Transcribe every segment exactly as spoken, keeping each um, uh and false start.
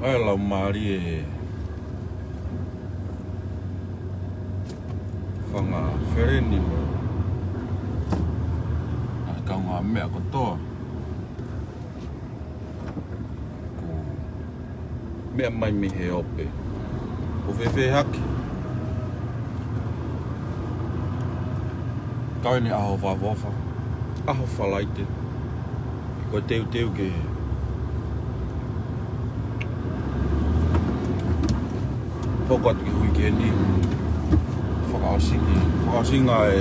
ʻA e laumālie fanga feleni mo e kaungāmeʻa kotoa. Ko e meʻa mai mei he ope. ʻOku fēfē hake? Kau eni ʻaho Fakaʻofoʻofa, ʻaho Falaite. Ko e teuteu ke hoko atu ki he uike ni. Fakaʻosinga, fakaʻosinga e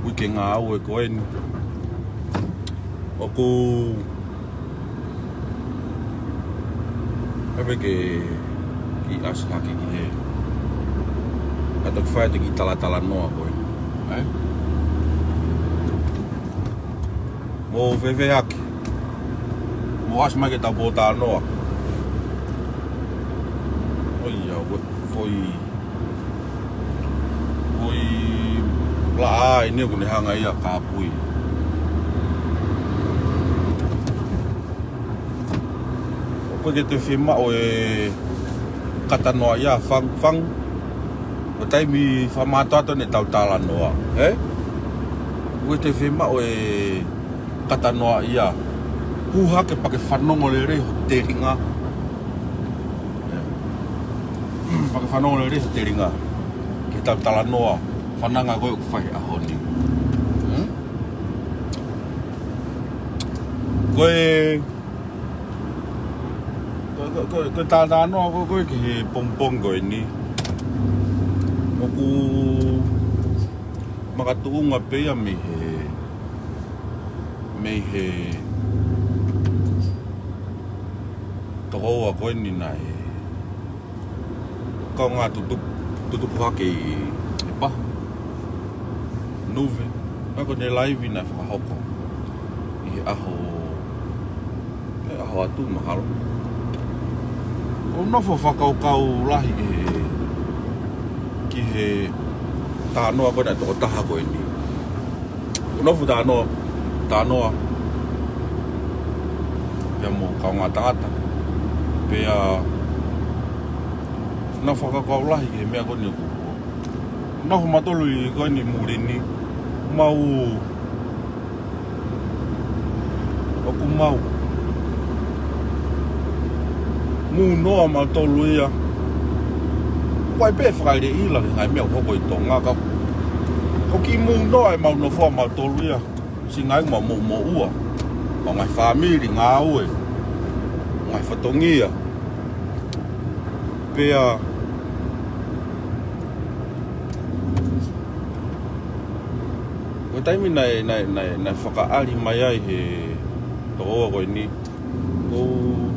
uike ngāue ko eni. ʻOku ʻAve ke kiʻi ʻasi hake ki he ʻa e toki fai atu e kiʻi talatalanoa ko ē. ʻE? Mou fēfē hake? Mou ʻasi mai ke tau pōtalanoa. ʻOi ia, ʻoku foʻi, foʻi laʻā eni ʻoku ne hanga ia ʻo kāpui. ʻOku ʻikai ke te fiemaʻu e katanoa ia, Fang, Fang. Ko e taimi fakamātoato eni ʻetau talanoa, ē? ʻOku ʻikai ke te fiemaʻu e katanoa ia. Hū hake pea ke fanongo lelei ho telinga. Pea ke fanongo lelei ho telinga ki heʻetau talanoa fananga ko ē ʻoku fai he ʻaho ni. Hmm? Ko e, ko, ko, ko, ko e talanoa ko ē, ko ē ki he pongipongi ko eni, ʻoku makatuʻunga pē ia mei he, mei he tokoua ko eni naʻe kaungā tutupu, tutupu hake ʻi he pahu Nuve. Naʻe ko ʻene laivi naʻe fakahoko ʻi he ʻaho, ʻi he ʻaho atu mahalo. ʻOku ou nofo fakakaukau lahi ki he, ki he talanoa ko ē ʻa e tokotaha ko eni. ʻOku ou nofo talanoa, talanoa pea mo e kaungā tangata. Pea nofo fakakaukau lahi ki he meʻa ko eni ʻoku, nofo mautolu ʻi ko eni muli ni, mau, ʻoku mau mūnoa mautolu ia. ʻOku ʻi ai pē fakaʻileʻila ki he ngaahi meʻa ʻoku hoko ʻi Tonga ka ʻoku kiʻi mūnoa ʻemau nofo mautolu ia. Siʻi ngaahi ʻū meʻa mou moʻua, ʻū ngaahi fāmili, ngāue, ngaahi fatongia. Pea ko e taimi naʻe, naʻe, naʻe, naʻe fakaʻali mai ai he tokoua ko eni, ʻoku ou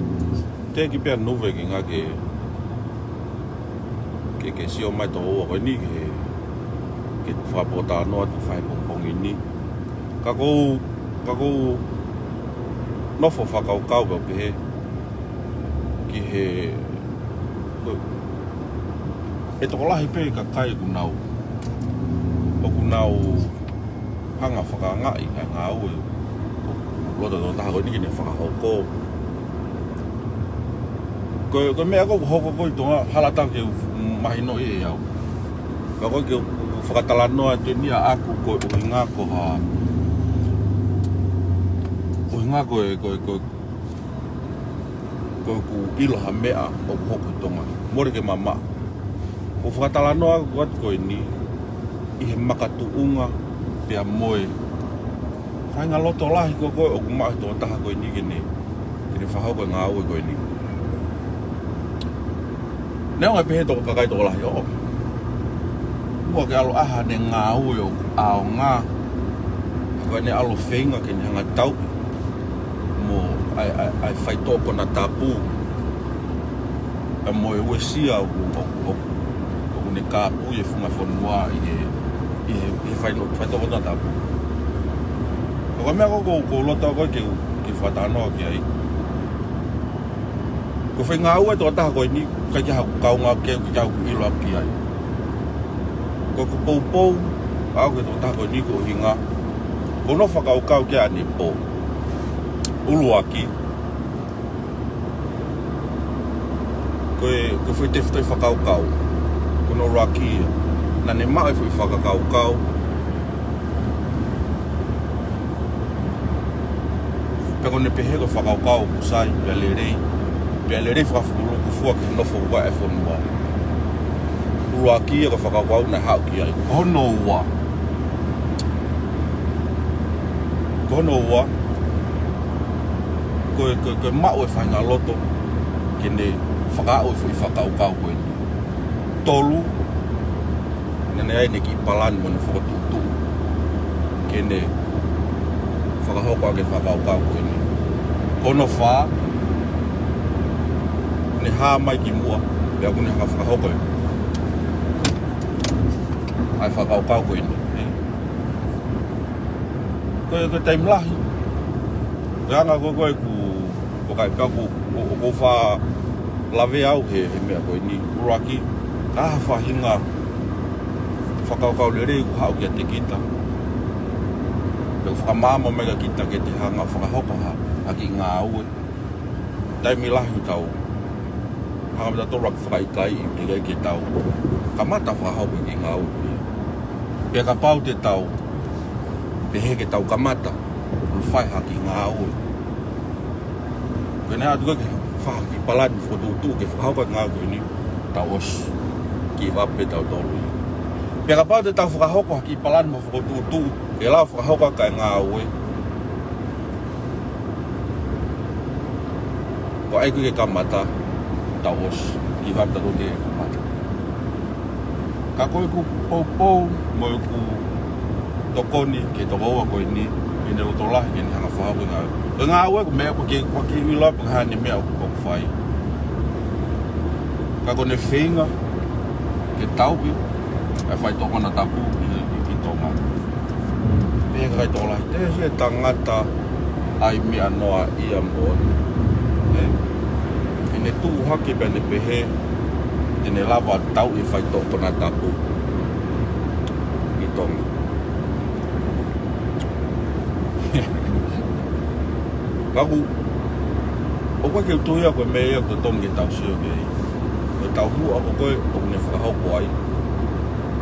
teʻeki pē ʻa Nuve ke ngāue ke, ke, ke sio mai tokoua ko eni ke, ke fakapōtalanoa atu he pongipongi ni. Ka ʻoku ou, ka ʻoku ou nofo fakakaukau pē ʻo pehē ki he, ko e tokolahi pē kakai ʻoku nau, ʻoku nau hanga ʻo fakaangaʻi ʻa e ngāue ʻoku loto e tokotaha ko eni ke ne fakahoko. Ko e, ko e meʻa ko ē ʻoku hoko ko ē ʻi Tonga, hala atu ke u mahinoʻi ʻe au. Ka ko e ke u fakatalanoa atu eni ʻaʻaku ko e ʻuhinga ko ha, ʻuhinga ko e, ko e, ko e, ko ʻeku ʻilo ha meʻa ʻoku hoko ʻi Tonga. Mole ke mamaʻo. ʻOku ou fakatalanoa atu ko eni ʻi he makatuʻunga pea mo e faʻahinga loto lahi ko ē ʻoku maʻu ʻe he tokotaha ko eni ke ne, ke ne fakahoko e ngāue ko eni. Neongo ʻene pehē ʻe he toko kakai tokolahi ʻo, ʻoua ke ʻalu ʻai haʻane ngāue ʻoku ʻaonga, ka ne ʻalu ʻo feinga ke ne hanga ʻo tauʻi mo ʻai, ʻai, ʻai faitoʻo konatapu, pea mo e uesia ʻoku, ʻoku, ʻoku, ʻoku ne kāpui e funga fonua ʻi he, ʻi he, ʻi he faino-, faitoʻo konatapu. Ko e meʻa ko ē ʻoku ou loto ko ē ke, ke fakatalanoa ki ai. Ko e faʻahinga ngāue ʻa e tokotaha ko eni, ʻikai ke ʻi ai haʻaku kaungā, ʻikai ke ʻi ai haʻaku ʻilo ki ai. Ko ʻeku poupou ʻaʻaku ki he tokotaha ko eni ko e ʻuhinga, ʻoku ou nofo fakakaukau ki ai ʻanepō. ʻUluaki, Ko e, ko e foʻi tefitoʻi fakakaukau. Ko hono ʻuluaki ia. Naʻa ne maʻu e foʻi fakakaukau. Pea ko ʻene pehē ko e fakakaukau ʻoku sai, pea lelei. Pea lelei fakafulukufua ke nofo ua e fonua. ʻUluaki ia ko e fakakaukau naʻe haʻu ki ai. Ko hono ua. Ko hono ua. Ko e, ko e, ko e maʻu e faʻahinga loto. Ke ne fakaaʻu e foʻi fakakaukau ko eni. Tolu, naʻa ne ʻai ʻene kiʻi palani mo ʻene fokotuʻutuʻu ke ne fakahoko ʻaki e fakakaukau ko eni. Ko hono fā, ne hā mai ki muʻa, pea ʻoku ne hanga fakahoko e, ʻa e fakakaukau ko eni. Ko e, ko e taimi lahi, ko e anga ko ē ʻeku, ʻoku ʻikai pē ʻoku, ʻoku, ʻoku ou faʻa lave au he, he meʻa ko eni. ʻUluaki, ka ha faʻahinga fakakaukau lelei ʻoku haʻu kiate kita. Pea ʻoku fakamaama mai kia kita ke te hanga fakahoko ha, ha kiʻi ngāue. Taimi lahi ʻoku tau hanga pē tautolu ʻo fakaʻikaiʻi teʻeki ai ke tau kamata fakahoko e kiʻi ngāue ko ia. Pea kapau te tau pehē ke tau kamata ʻo fai ha kiʻi ngāue, pea ne ʻatu ke fai ha kiʻi palani fokotuʻutuʻu ke fakahoko e ngāue ko eni, tau ʻosi, give up pē tautolu ia. Pea kapau te tau fakahoko ha kiʻi palani mo fokotuʻutuʻu ke lava fakahoko ʻaki e ngāue, ko e ʻai ko ē ke kamata, tau ʻosi, give up tautolu ke kamata. Ka ko ʻeku poupou mo ʻeku tokoni ki he tokoua ko eni, ʻi heʻene loto lahi ke ne hanga fakahoko e ngāue. Ko e ngāue ko e meʻa ʻoku ke, ʻoku ke ʻilo pe ko e hā ʻene meʻa ʻoku, ʻoku fai. Ka ko ʻene feinga ke tauʻi e faitoʻo konatapu ʻi, ʻi, ʻi Tonga. Pehē ʻe he kakai tokolahi, teʻeki ai e tangata ʻai meʻa noa ia moʻoni. ʻE, ʻene tuʻu hake pea ne pehē te ne lava tauʻi e faitoʻo konatapu ʻi Tonga. Ka ʻoku, ʻoku ʻikai ke u tui au ko e meʻa ia ʻoku totonu ke tau sio ki ai. Ko e taumuʻa ko ē ʻoku ne fakahoko ai,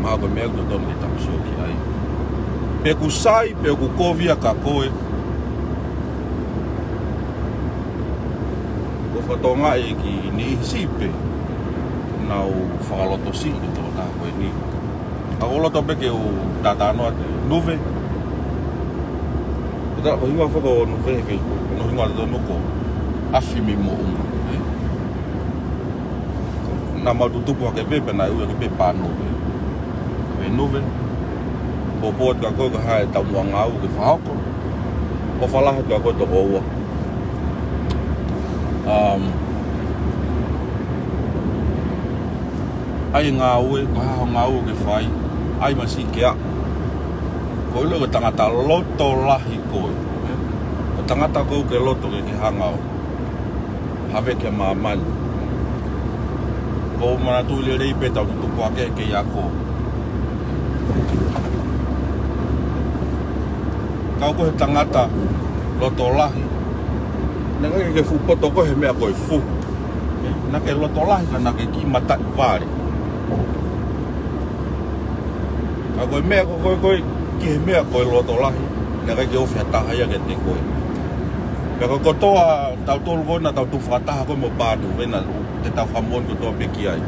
mahalo ko e meʻa ʻoku totonu ke tau sio ki ai. Pe ʻoku sai, pe ʻoku kovi ia kia koe. ʻOku ou fakatokangaʻi ki he niʻihi siʻi pē ʻoku nau fakalotosiʻi ki he tokotaha ko eni. Ka ʻoku ou loto pē ke u talanoa atu. Nuve. Ko e hingoa foki ʻo Nuve he Facebook, ko hono hingoa totonu ko Afimi Moʻunga, ē? Naʻa mau tutupu hake pē, pea naʻe ui ʻaki pē Pānuve. Pea Nuve, poupou atu kia koe ko e hā e taumuʻa ngāue ʻoku ke fakahoko. ʻOfa lahi atu kia koe tokoua. Um, ʻAi e ngāue, ko e hā hoʻo ngāue ʻoku ke fai, ʻai mai siʻi ke aʻu. Ko e ʻilo ko e tangata loto lahi koe. Ko e tangata ʻoku ke loto ke ke hanga ʻo havea ki māmani. ʻOku ou manatuʻi lelei pē ʻetau tutupu hake he kei ako. Ka ʻoku ke tangata loto lahi. Naʻe ʻikai ke fuʻu poto koe he meʻa ko e fuhu. Naʻa ke loto lahi ka naʻa ke kiʻi mataʻi vale. Ka ko e meʻa ko ē, ko e, ko e, ki he meʻa ko e loto lahi, naʻe ʻikai ke ofi ha taha ia kiate koe. Pea ko e kotoa tautolu ko ē naʻa tau tuʻu fakataha ko ē mo Pānuve, naʻa te tau fakamoʻoni kotoa pē ki ai.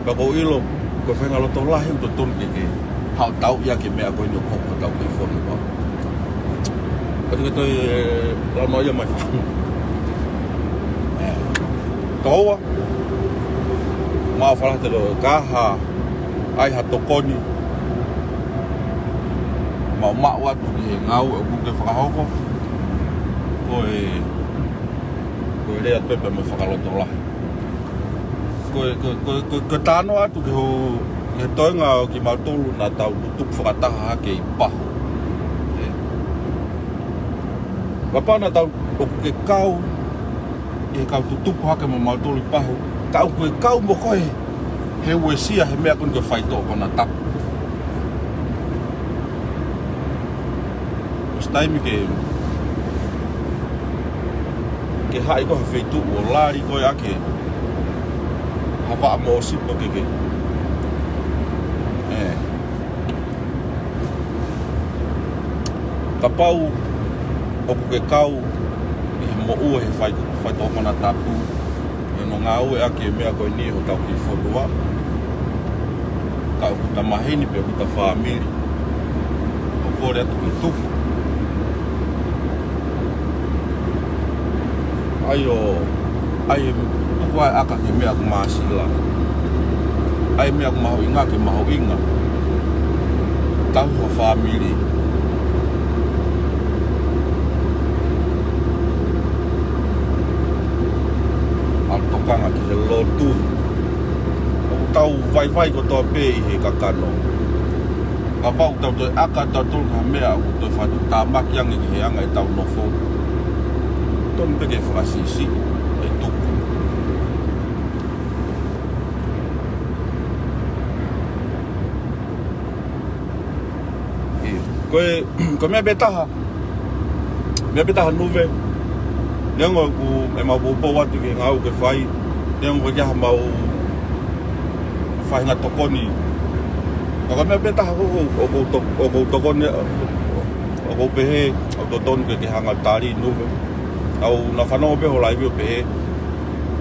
Pea ʻoku ou ʻilo, ko e faʻahinga loto lahi ʻoku totonu ke ke haʻu ʻo tauʻi ʻaki e meʻa ko eni ʻoku hoko ʻi hotau kiʻi fonua. Ka te ke toe, ē, lau noa ia mai fakamu. Tokoua, mau fala te lo ka ha, ʻai ha tokoni, mau maʻu atu ki he ngāue ʻoku ke fakahoko, ko e, ko e lea atu pē pea mo e fakalotolahi. Ko e, ko e, ko e, ko e, ko e talanoa atu ki ho, ki he toenga ʻo kimautolu naʻa tau tutupu fakataha hake ʻi Pahu. Ē. Kapau naʻa tau, ʻoku ke kau, ʻi he kau tutupu hake mo mautolu ʻi Pahu, ka ʻoku ke kau mo koe he uesia he meʻa ko eni ko e faitoʻo konatapu. ʻOsi taimi ke, Haʻi ko ha feituʻu ʻo lali ko ē ʻaki ha vaʻa mo ʻo sipo keke. ʻE. Kapau ʻoku ke kau ʻi he moʻua he fai, faitoʻo konatapu, ʻi hono ngāueʻaki e meʻa ko eni ʻi hotau kiʻi fonua, ka ʻoku ta maheni pe ʻoku ta fāmili, ʻoku kole atu ke tuku. ʻAi ʻo, ʻai ʻo tuku ʻa e ʻaka ki he meʻa ʻoku māsila. ʻAi e meʻa ʻoku mahuʻinga ke mahuʻinga. Tauhi ho fāmili. ʻAlu tokanga ki he lotu. ʻOku tau vaivai kotoa pē ʻi he kakano. Kapau ʻoku tau toe ʻaka ʻa tautolu ki ha meʻa ʻoku toe fakatuʻutāmaki ange ki he anga ʻetau nofo, tonu pē ke fakasiʻisiʻi e tuku. ʻIo. Ko e, ko e meʻa pē taha. Meʻa pē taha Nuve. Neongo ʻoku ʻemau poupou atu ki he ngāue ʻoku ke fai. Neongo ʻoku ʻikai ke ʻi ai haʻamau faʻahinga tokoni. Ka ko e meʻa pē taha ʻoku, ʻoku, ʻoku, ʻoku tokoni, ʻoku pehē, ʻoku totonu ke ke hanga ʻo tali Nuve. ʻOku ou fanongo pē ho laivi ʻo pehē,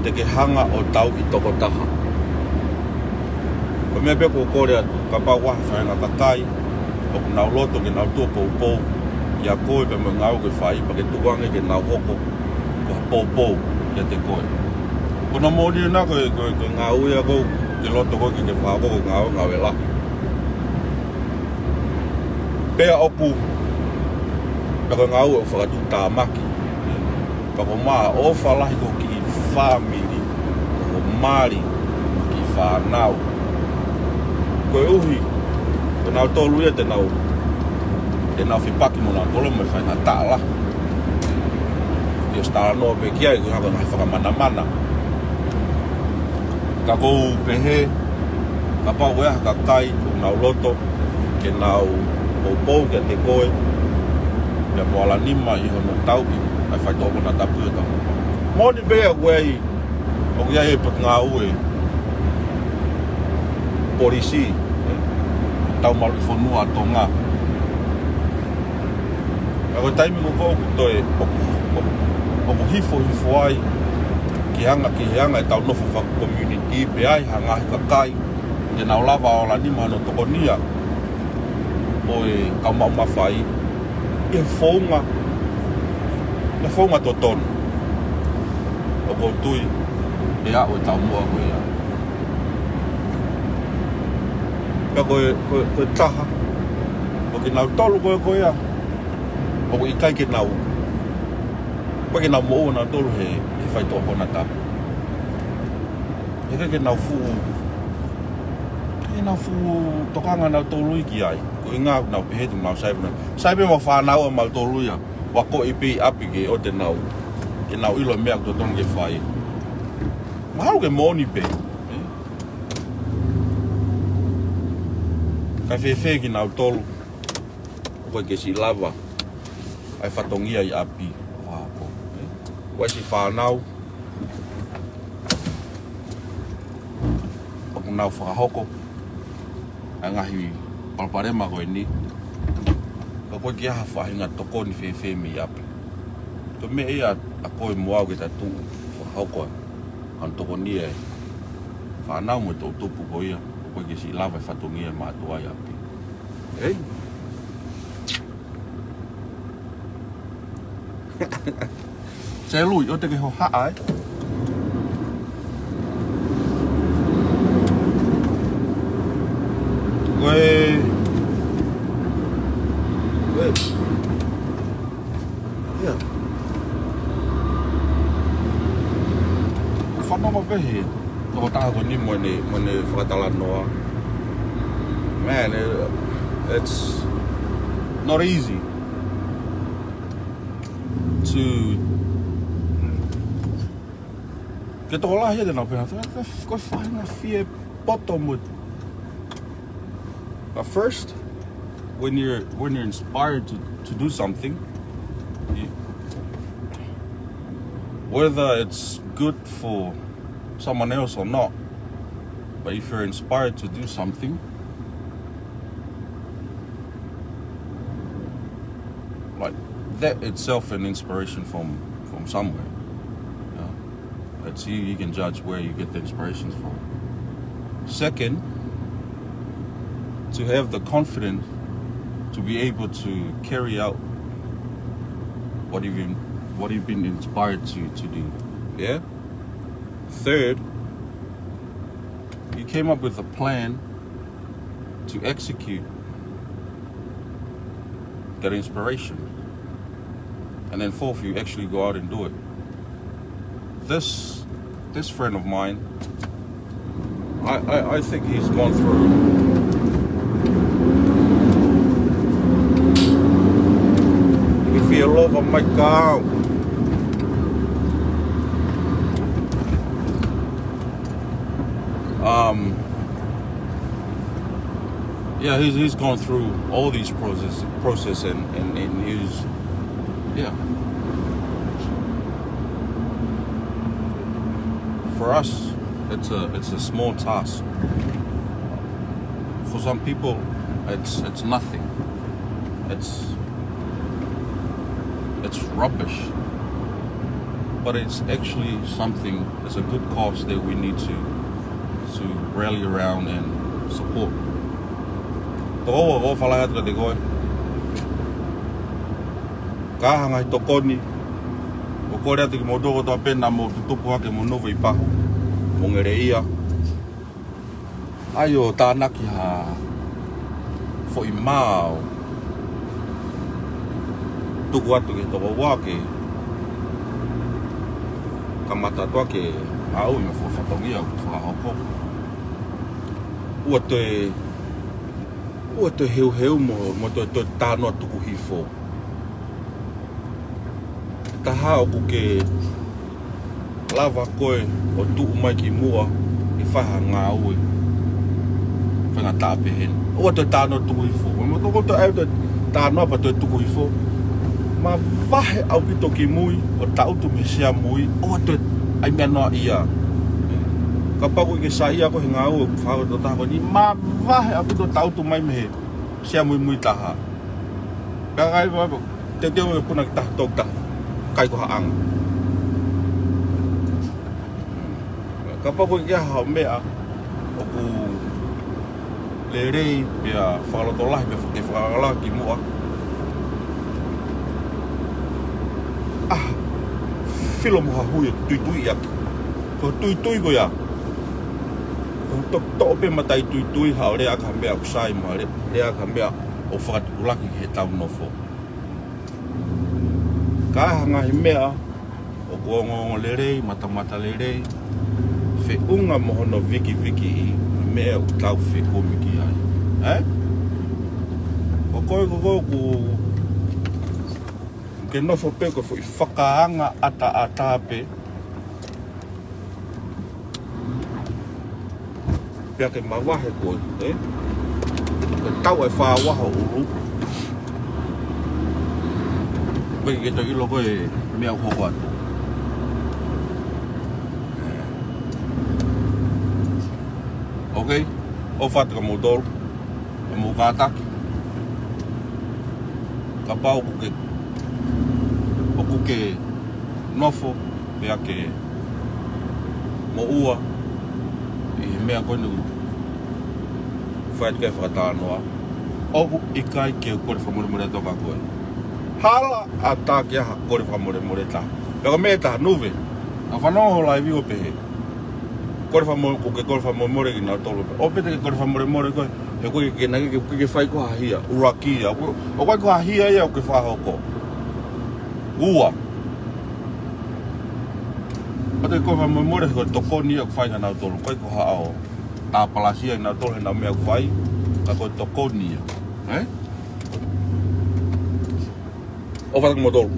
te ke hanga ʻo tauhi tokotaha. Ko e meʻa pē ʻoku ou kole atu, kapau ʻoku ʻi ai ha faʻahinga kakai ʻoku nau loto ke nau tuʻu ʻo poupou kiate koe pea mo e ngāue ʻoku ke fai, pea ke tuku ange ke nau hoko ko ha poupou kiate koe. Ko hono moʻoni ena ko e, ko e, ko e ngāue ia ʻoku ke loto koe ke ke fakahoko ko e ngāue, ngāue lahi. Pea ʻoku, pea ko e ngāue ʻoku fakatuʻutāmaki. Pea ko e maʻofa lahi ko e kiʻi fāmili, ko e mali, kiʻi fānau. Koeʻuhi, ko kinautolu ia te nau, te nau fepaki mo kinautolu mo e faingataʻa lahi. ʻIo, ʻosi talanoa pē ki ai, ko e hā ko e ngaahi fakamanamana. Ka ʻoku ou pehē, kapau ʻoku ʻi ai ha kakai ʻoku nau loto ke nau poupou kiate koe, pea mo ʻAlanima ʻi hono tauhi ʻa e faitoʻo konatapu ʻo tau. Moʻoni pē ʻoku ʻi ai, ʻoku ʻi ai e potungāue polisi, ʻe, tau malu ʻi fonua ʻa Tonga. Ka ko e taimi ko ē ʻoku toe, ʻoku, ʻoku, ʻoku hifo, hifo ai ki he anga, ki he anga ʻetau nofo faka-community, pe ʻi ai ha ngaahi kakai te nau lava ʻo ʻAlanima hono tokonia ʻo e kau maʻu mafai ʻi he founga, ʻi he founga totonu. ʻOku ou tui ʻe aʻu e taumuʻa ko ia. Ka ko e, ko e, ko e taha, ko kinautolu ko ē ko ia ʻoku ʻikai ke nau, ʻoku ʻikai ke nau moʻua nautolu he, he faitoʻo konatapu. He ʻikai ke nau fuʻu, ʻikai ke nau fuʻu tokanga nautolu ia ki ai. Ko e ʻuhinga ʻoku nau pehē te nau sai pē, sai pē mo e fānau ʻa mautolu ia, ʻo akoʻi pē ʻi ʻapi ke ʻoua te nau, ke nau ʻilo e meʻa ʻoku totonu ke fai. Mahalo ke moʻoni pē, ʻe? Kae fēfē kinautolu ʻoku ʻikai ke siʻi lava ʻa e fatongia ʻi ʻapi ʻo fakahoko, ʻe? ʻOku ʻi ai siʻi fānau ʻoku nau fakahoko ʻa e ngaahi palopalema ko eni, ka ʻoku ʻikai ke ʻi ai ha faʻahinga tokoni fēfē mei ʻapi. Ko e meʻa ia ʻa koe mo au ke ta tuʻu ʻo fakahoko ai, ʻa hono tokonia e fānau mo e toʻutupu ko ia, ʻoku ʻikai ke siʻi lava e fatongia ʻa e mātuʻa ʻi ʻapi. ʻEi? Selu, ʻoua te ke hohaʻa, ʻe? Ko e, ko e, ʻIo. Fanongo pē he tokotaha ko eni mo ʻene, mo ʻene fakatalanoa. Man, it, it's not easy to, ke tokolahi ia te nau pehē, ko e faʻahinga fie poto mo. But first, when you're, when you're inspired to, to do something, you, Whether it's good for someone else or not, but if you're inspired to do something, like, that itself an inspiration from, from somewhere. You know? It's you, you can judge where you get the inspirations from. Second, to have the confidence to be able to carry out what you've been, what you've been inspired to, to do. Yeah? Third, you came up with a plan to execute that inspiration. And then fourth, you actually go out and do it. This, this friend of mine, I, I, I think he's gone through. If you love, I might go out. Um, yeah, he's, he's gone through all these process, process and, and, and he's, yeah. For us, it's a, it's a small task. For some people, it's, it's nothing. It's, it's rubbish. But it's actually something, it's a good cause that we need to, to rally around and support. Toko ua, ko fala atu ka te koe. Ka hanga i tokoni, ʻo kole atu ki mo toko toa pena mo tutupu hake mo novo i pahu, mo ngere ia. ʻAi ʻo tānaki ha foʻi mā ʻo tuku atu ki he toko ua ke kamata atu ʻa ke ʻau me fua fatongia ʻo fakahoko. ʻOua toe, ʻoua toe heuheu mo, mo toe, toe tānoa tuku hifo. Taha ʻoku ke lava koe ʻo tuʻu mai ki muʻa ʻi he faʻahinga ngāue faingataʻa pehē ni. ʻOua toe tānoa tuku hifo. Mo toko toe ʻai toe tānoa pea toe tuku hifo. Mavahe ʻaupito ki mui ʻo tangutu mei he sea mui, ʻoua toe ʻai meʻa noa ia. Kapau ʻoku ke saiʻia koe he ngāue ʻoku fai ʻe he tokotaha ko eni, mavahe ʻaupito tangutu mai mei he sea muimui taha. Pea kai, teuteu e puna ki taha tau taha. ʻIkai ko ha ʻanga. Kapau ʻoku ke ʻai ha meʻa ʻoku lelei pea fakalotolahi pea faka-, fakalaka ki muʻa. ʻA, filo mo ha hui ʻo tuitui ʻaki. Ko e tuitui ko ia. Ko e to-, toʻo pē mataʻituitui haʻo lea ʻaki ha meʻa ʻoku sai mo ha lea, lea ʻaki ha meʻa ʻoku fakatupulaki ki heʻetau nofo. Ka ʻi ai ha ngaahi meʻa ʻoku ongoongo lelei, matamata lelei, feʻunga mo hono vikiviki ʻi he meʻa ʻoku tau fekumi ki ai. Ē? Ko koe, ko koe ʻoku ke nofo pē ko e foʻi fakaanga ʻataʻatā pē. Pea ke mavahe koe, ē? Ke tau e fā ua ho ʻulu. Pea ke toe ʻilo koe e meʻa ʻoku hoko atu. Ē. Ok? ʻOfa atu kia moutolu. ʻE mou kātaki. Kapau ʻoku ke, ʻoku ke nofo, pea ke moʻua ʻi he meʻa ko eni ʻoku fai atu ki ai e fakatalanoa, ʻoku ʻikai ke u kole fakamolemole atu kia koe. Hala ʻatā ke ʻai ha kole fakamolemole taha. Pea ko e meʻa ʻe taha, Nuve, naʻa ku fanongo ho live ʻo pehē, kole fakamo-, ʻoku ke kole fakamolemole kinautolu. ʻOua pē te ke kole fakamolemole koe, he ʻoku ʻikai ke nau, ke, ke, ke fai ko ha hia, ʻuluaki ia. ʻOku, ʻoku ʻikai ko ha hia ia ʻoku ke fakahoko. Ua. ʻOua te ke kole fakamolemole, ko e tokoni ia ʻoku fai kia nautolu. ʻOku ʻikai ko haʻo tāpalasia kinautolu heʻenau meʻa ʻoku fai, ka ko e tokoni ia. Ē? ʻOfa atu kia moutolu.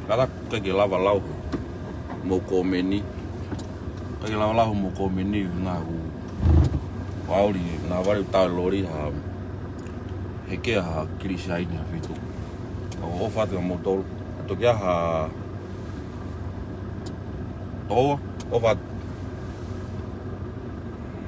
Kātaki, ʻikai ke lava lau hoʻomou kōmeni. ʻIkai ke lava lau hoʻomou kōmeni, ngā hu. Vauli, ngā vale ʻo e loli ha He ke ha kilisi ai ni ha fitu. ʻOfa atu ʻa moutolu. ʻA toki ha toa, ʻofa atu.